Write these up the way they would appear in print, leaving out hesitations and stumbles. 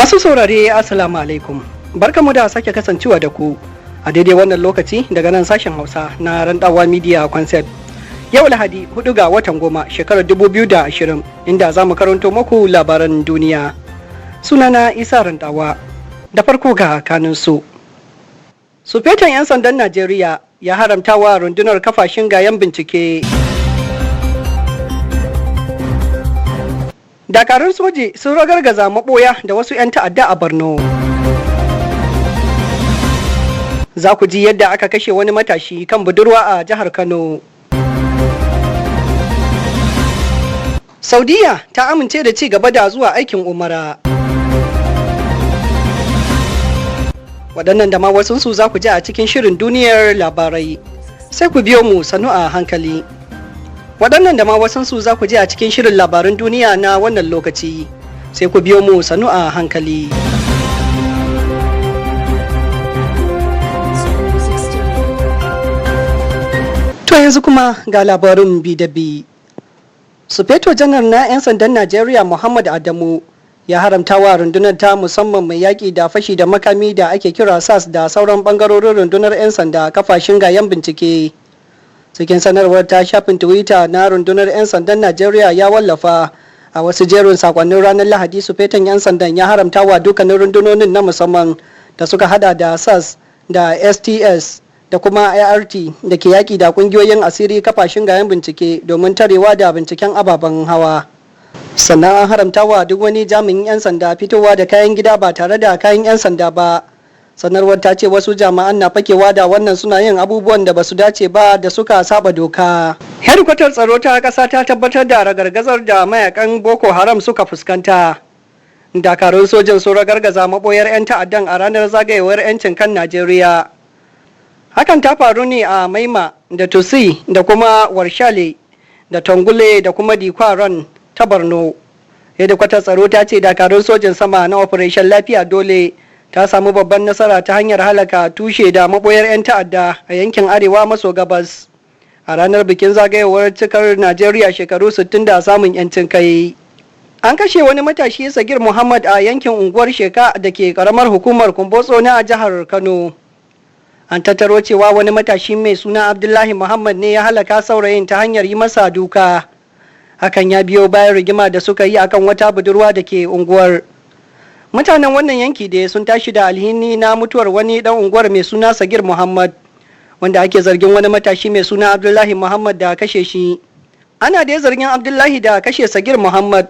Masu saurare, Assalamu alaikum. Barkamu da sake kasancewa da ku a daidai wannan lokaci daga nan sashen Hausa na Randawa Media Concept. Yau Lahadi, 4 ga watan 10, shekarar 2020, inda za mu karanto muku labaran duniya. Sunana Isa Randawa. Da farko ga kanin su. Sufetan 'yan sandan Najeriya ya haramta wa rundunar kafa shingayen bincike. Dakarun soji sun ragargaza maboya da wasu 'yan ta'adda a Borno. Za ku ji yadda aka kashe wani matashi kan budurwa a jihar Kano. Saudiya ta amince da ci gaba da zuwa aikin umara. Waɗannan da ma wasunsu za ku ji a cikin shirin duniyar labarai. Sai ku biyo mu sannu a hankali. Waɗannan da ma wasunsu za ku ji a cikin shirin labaran duniya na wannan lokaci. Sai ku biyo mu sannu a hankali. To yanzu kuma ga labarin bi da bi. Sufeto Janar na 'yan sandan Najeriya Muhammad Adamu ya haramta wa rundunar ta musamman mai yaƙi da fashi da makami da ake kira SAS da sauran bangarorin rundunar 'yan sanda kafa shingayen bincike. Cikin sanarwar ta shafin Twitter na rundunar 'yan sandan Najeriya ya wallafa a wasu jerin sakonnin ranar Lahadi, sufetan 'yan sandan ya haramta wa dukkanin rundunonin na musamman da suka hada da SAS da STS da kuma IRT da ke yaƙi da ƙungiyoyin asiri kafa shingayen bincike domin tarewa da binciken ababen hawa. Sannan an haramta wa duk wani jami'in 'yan sanda fitowa da kayan gida ba tare da kayan 'yan sanda ba. Sanarwar ta ce wasu jami'an na fakewa da wannan suna yin abubuwan da basu dace ba da suka saba doka. Hedikwatar tsaro ta ƙasa ta tabbatar da ragargazar da mayakan Boko Haram suka fuskanta. Dakarun sojin sun ragargaza maboyar 'yan ta'addan a ranar zagayewar 'yancin kan Najeriya. Hakan ta faru ne a Maima da Tusi da kuma Warshale da Tongule da kuma Dikwaron ta Borno. Hedikwatar tsaro ta ce dakarun sojin sama na Operation Lafiya Dole ta samu babban nasara ta hanyar halaka tushe da maboyar 'yan ta'adda a yankin arewa maso gabas a ranar bikin zagayowar cikar Najeriya shekaru 60 da samun 'yancin kai. An kashe wani matashi, Sagir Muhammad, a yankin unguwar Sheka da ke karamar hukumar Kumbotso na jihar Kano. An tattaro cewa wani matashi mai suna Abdullahi Muhammad ne ya halaka saurayin ta hanyar yi masa duka. Hakan ya biyo bayan rigima da suka yi akan wata budurwa da ke unguwar. Mutanen wannan yanki da sun tashi da alhini na mutuwar wani dan unguwar mai suna Sagir Muhammad, wanda ake zargin wani matashi mai suna Abdullahi Muhammad da kashe shi. Ana da zargin Abdullahi da kashe Sagir Muhammad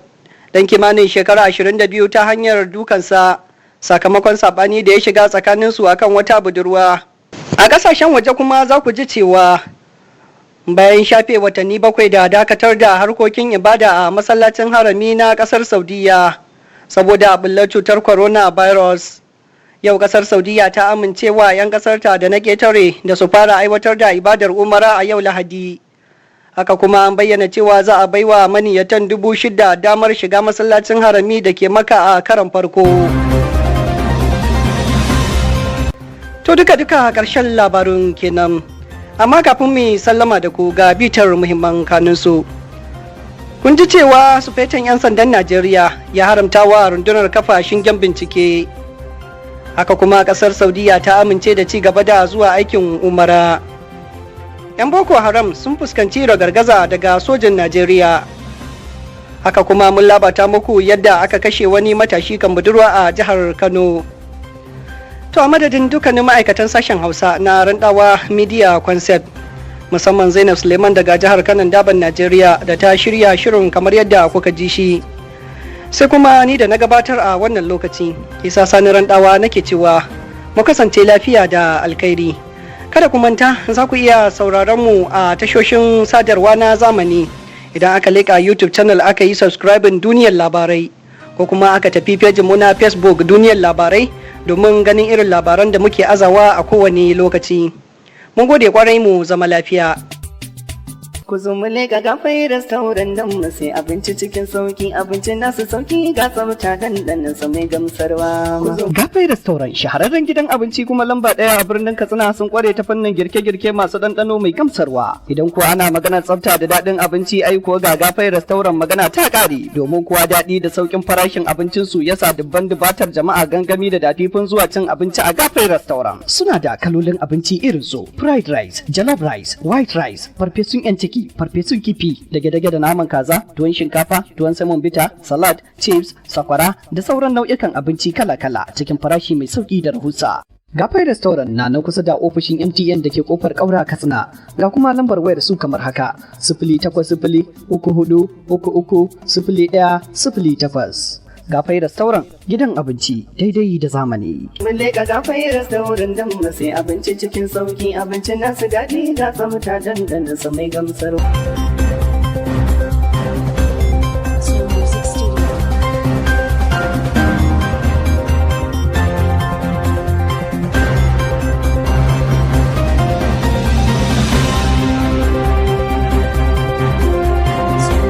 dan kimanin shekara 22 ta hanyar dukansa sakamakon sabani da ya shiga tsakaninsu akan wata budurwa. A kasashen waje kuma za ku ji cewa bayan shafe watanni 7 da dakatar da harkokin ibada a masallacin Harami na kasar Saudiya saboda bullar cutar coronavirus, yau kasar Saudiya ta amincewa 'yan kasarta da na ketare da su fara aiwatar da ibadar umara a yau Lahadi. Haka kuma an bayyana cewa za a baiwa maniyatan 6,000 damar shiga masallacin Harami da ke Maka a karan farko. To duka-duka ƙarshen labarin kenan, amma kafin mu sallama da ku ga bitar muhimman kanunsu. Kun ji cewa sufetan 'yan sandan Najeriya ya haramta wa rundunar kafa shingen bincike. Haka kuma kasar Saudiya ta amince da ci gaba da zuwa aikin umara. 'Yan Boko Haram sun fuskanci ragargaza daga sojin Najeriya. Haka kuma mun labata muku yadda aka kashe wani matashi kan budurwa a jihar Kano. To a madadin dukkanin ma'aikatan sashen Hausa na Randawa Media Concept, musamman Zainab Suleiman daga jihar Kanon Daban Najeriya da ta shirya shirin kamar yadda kuka ji shi, sai kuma ni da na gabatar a wannan lokaci, Isa Sani Randawa, nake cewa mu kasance lafiya da alkhairi. Kada ku manta, za ku iya sauraron mu a tashoshin sadarwa na zamani idan aka leƙa YouTube channel aka yi subscribing Duniyar Labarai, ko kuma aka tafi pejin mu na Facebook Duniyar Labarai, domin ganin irin labaran da muke azawa a kowane lokaci. Mun gode kwarai, mu zama lafiya. Ku zo mu leƙa Gafai Restaurant don mu sai abinci cikin sauki, abinci nasu sauki ga tsafta, dandanan sa mai gamsarwa. Gafai Restaurant shahararren gidan abinci kuma lamba ɗaya a birnin Katsina, sun kware ta fannin girke-girke masu ɗanɗano mai gamsarwa. Idan kuwa ana maganar tsafta da daɗin abinci, ai kuwa ga Gafai Restaurant magana ta ƙare, domin kuwa daɗi da sauƙin farashin abincinsu yasa dubban dubatar jama'a gangami da dafifin zuwa cin abinci a Gafai Restaurant. Suna da kalolin abinci irin su fried rice, jollof rice, white rice, farfesun 'yan ciki, farfesun kifi, dage-dage da naman kaza, tuwon shinkafa, tuwon semovita, salad, chips, sakwara da sauran nau'ikan abinci kala-kala cikin farashi mai sauki da rahusa. Gafai Restaurant na nan kusa da ofishin MTN da ke kofar Kaura, Katsina. Ga kuma lambar wayar su kamar haka: 08034330108. Gafai Restaurant, gidan abinci daidai da zamani. Mun leƙa Gafai Restaurant don mu sai abinci cikin sauki, abincin nasu daɗi ga tsafta, dandanan sa mai gamsarwa.